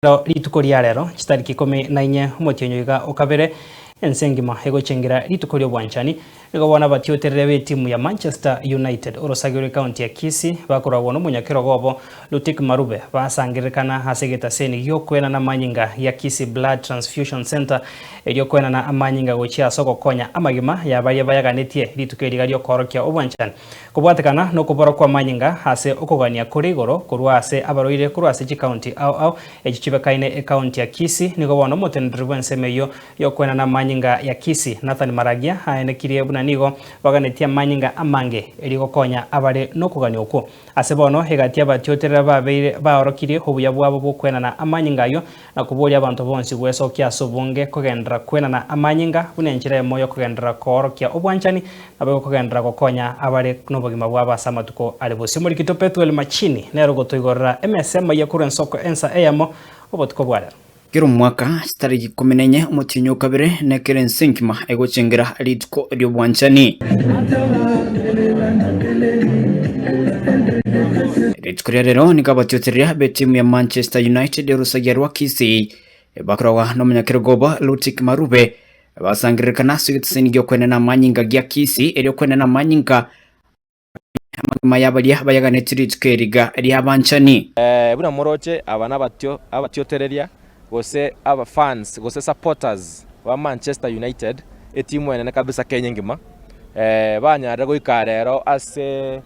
Rero rituko ria rero, chitariki ikomi na inye omotienyi oiga o kabere, ense engima egochengera rituko ri'obwanchani. Nigo bono abatioterere b'etimu ya Manchester United orosagio rw'ekaunti ya Kisii bakoragwa nomonyakerogo obo Lutik Marube basangererekana ase egetaseni gi'okoenana amanyinga gia Kisii Blood Transfusion Centre erio koenana amanyinga gochia ase ogokonya amagima ya baria bayaganetie rituko eriga riokoorokia obwanchani. Kobwatekana nokobora kw'amanyinga ase okogania kore igoro korwa ase abarwaire korwa ase chikaunti ao ao echio chibekaine ekaunti ya Kisii, nigo bono omoteneneri bw'ensemo eyio y'okoenana amanyinga ya Kisii, Nathan Maragia aenekirie buna nigo baganetie amanyinga amange erio gokonya abare nokogania okwo. Ase bono egati abatioterera babeire baorokirie obuya bwabo bw'okoenana amanyinga ayio na koboria abanto bonsi gwesokia ase obonge kogenderera kwenana amanyinga buna enchera eyemo y'okogenderera koorokia obwanchani, naboigo kogenderera gokonya abare nobogima bwabo ase amatuko are bosio. Omorikito Pethuel Machini nere ogotoigorera emesa emayia korwa ensoko ensa eyemo obotuko bwa rero. Kera omwaka, chitariki ikomi na inye omotienyi o kabere, nekero ense engima egochengera rituko ri'obwanchani. Rituko ria rero nigo abatiotereria b'etimu ya Manchester United orosagia rwa Kisii bakoragwa nomonyakerogo obo Lutik Marube basangererekana ase egetiseni gi'okoenena amanyinga gia Kisii erio koenena amanyinga amagima y'abaria bayaganetie rituko eriga ri'abanchani. Buna moroche aba nabatio abatiotereria gose aba fans gose supporters ba Manchester United etimu enene kabisa Kenya engima banyarire goika rero ase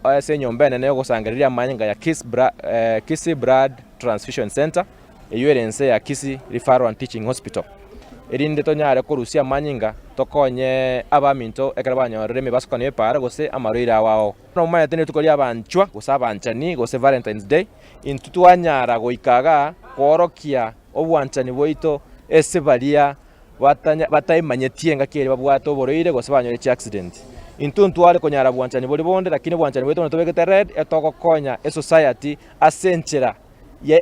ase enyomba enene yogosangereria amanyinga ya Kisii Blood Transfusion Centre eyio ere inse ya Kisii Referral and Teaching Hospital, erinde tonyare korusia amanyinga tokonye abaminto ekero banyorire emebasukano y'epaara gose amarwaire ao ao. Buna omanyete nerituko ri'abanchwa gose abanchani gose Valentine's Day, intwe twanyara goika igaa koorokia obwanchani bwaito ase baria bataemanyetie engaki eria babwate oborwaire gose banyore chiaccident. Intwe ntware konyara bwanchani boria bonde lakini obwanchani bwaito buna tobegete red etogokonya esociety ase enchera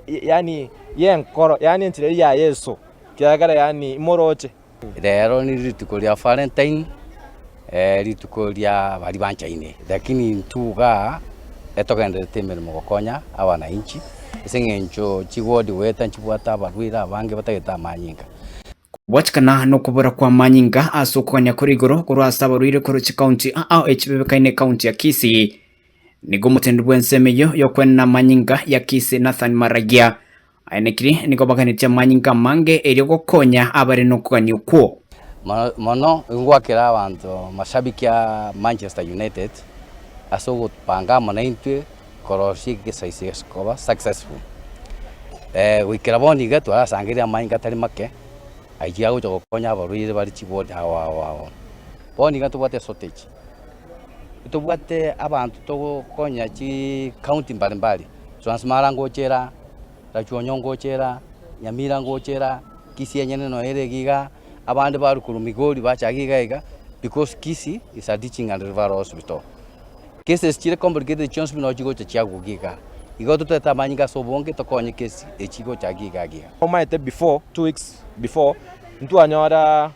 yaani y'enkoro yaani enchera eyio ya Yeso kiagera yaani imoroche. Rero ni rituko ria Valentine, rituko ria baria banchaine, lakini intwe igaa etogendererete emeremo gokonya abananchi ase eng'encho chiward goeta nchibwate abarwaire abange batagete amanyinga. Kobwatikana nokobora kw'amanyinga ase okogania kore igoro korwa ase abarwaire korwa chikaunti ao echibebekaine ekaunti ya Kisii, nigo omoteneneri bw'ensemo eyio y'okwenena amanyinga ya Kisii Nathan Maragia Aenekirie nigo baganetie amanyinga amange erio gokonya abare nokogania okwo. Mono ingwakera abanto mashabiki a Manchester United ase ogopanga amo naintwe korosia egesaisi eke koba successful. Goikera bono iga twarasangereire amanyinga atari make ayio agocha gokonya abarwaire bare chiward ao ao ao. Bono iga ntobwate eshortage, ntobwate abanto togokonya chicounty mbalimbali, Transmara ngocha ere aa. Rachuonyo ngocha ere aa, Nyamira ngocha ere aa, Kisii enyene noyo ere iga igaa, abande barwa korwa Migori bacha iga iga iga, because Kisii is a teaching and referral hospital. Cases chire complicated chionsi pi noo chigocha chiagwa iga igaa. Igo totete amanyinga ase obonge tokonye case echi chigocha iga iga iga. Omanyete before, 2 weeks before, ntwanyora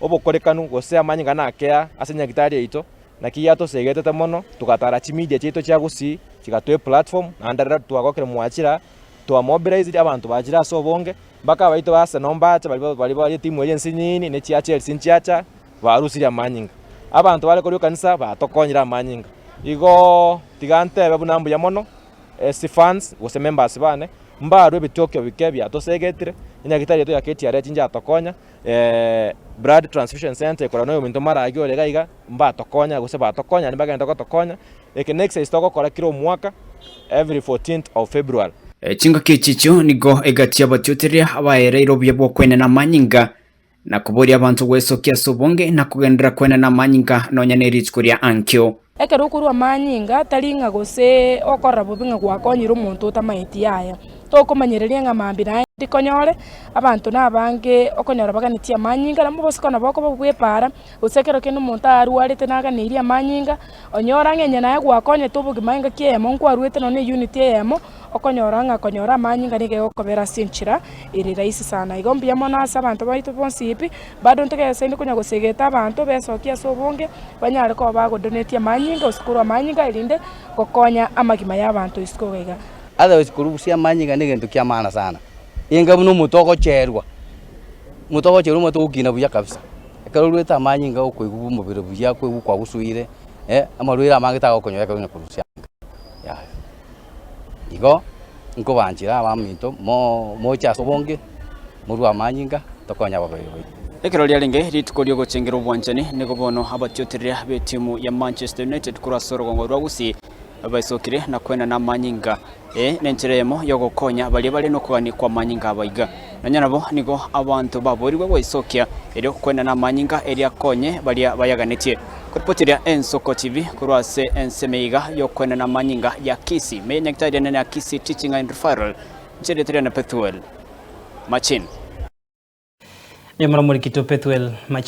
obokorekanu gose amanyinga nakea ase nyagitari yaito, Naki yatosegetete mono, togatara chimedia chiaito chia gusii, chigatoa eplatform, naende rero twagokire mwachire aa, twamobilized abanto bachire ase obonge, mpaka abaito ba Arsenal mbache baria baria baria etimu eria ensinini, ne chia Chelsea nchiacha, barusirie amanyinga. Abanto bare korwa ekanisa batokonyire amanyinga. Igoo tiga ntebe buna mbuya mono, ase fans gose members bane, mbarwe ebitokio bike biatosegetire, enyagitari yaito ya KTRH nchatokonya. Blood Transfusion Centre ekorwa na oyominto Maragi ore iga iga, mbatokonya gose batokonya naende mbagende gotokonya, eke ne exercise togokora kera omwaka every fourteenth of February. Chingaki echi echio nigo egati y'abatioteria abaereire obuya bw'okwenena amanyinga, na koboria abanto gwesokia ase obonge na kogenderera kwenena amanyinga nonya ne rituko ria ankio. Ekero okorua amanyinga, tari ng'a gose okorora bobe ng'a gwakonyire omonto otamaeti yaya. Tokomanyereria ng'a mambia naye ndikonyore, abanto nabange okonyora baganetie amanyinga, nabo obosiko nabo okoba bw'epaara, gose ekero kende omonto arwarete naganeirie amanyinga, onyora ng'a onye naye gwakonyete obogima engaki eyemo nkwaruete nonye na eunit eyemo, okonyora ng'a konyora amanyinga nigo egokobera ase enchera ere rahisi sana. Igo mbuya mono ase abanto baito bonsi pi, bado ntogesaine konya gosegeta abanto besokie ase obonge, banyare koba bagodonatia amanyinga gose korwa amanyinga erinde gokonya amagima y'abanto isiko iga iga. Otherwise korusia amanyinga negento kia maana sana. Enga buna omonto ogocherwa, omonto ogocherwa omanyete ogokina buya kabisa. Ekero oruete amanyinga okoigwa omobere buya, okoigwa kwagosuire, amarwaire amange tagokonyora ekero onya korusia anga, yaya. Igo, nkobanchera abaminto mo moche ase obonge, morue amanyinga, tokonye abarwaire baito. Ekero riarenge rituko ri'ogochengera obwanchani, nigo bono abatiotereria b'etimu ya Manchester United korwa ase orogongo rwa Gusii baisokire na koenana amanyinga. Ee, nenchera eyemo y'ogokonya baria bare nokogania kw'amanyinga abo aiga. Nonya nabo nigo abanto baboorigwe gweisokia erio koenana amanyinga erio akonye baria bayaganetie. Koripoteria Ensoko TV korwa ase ensemo eyeiga y'okoenana amanyinga ya Kisii, Meya Nyagetari enene ya Kisii Teaching and Referral, inche erieta riane Pethuel Machin. Nyamura Morikito Pethuel Machin.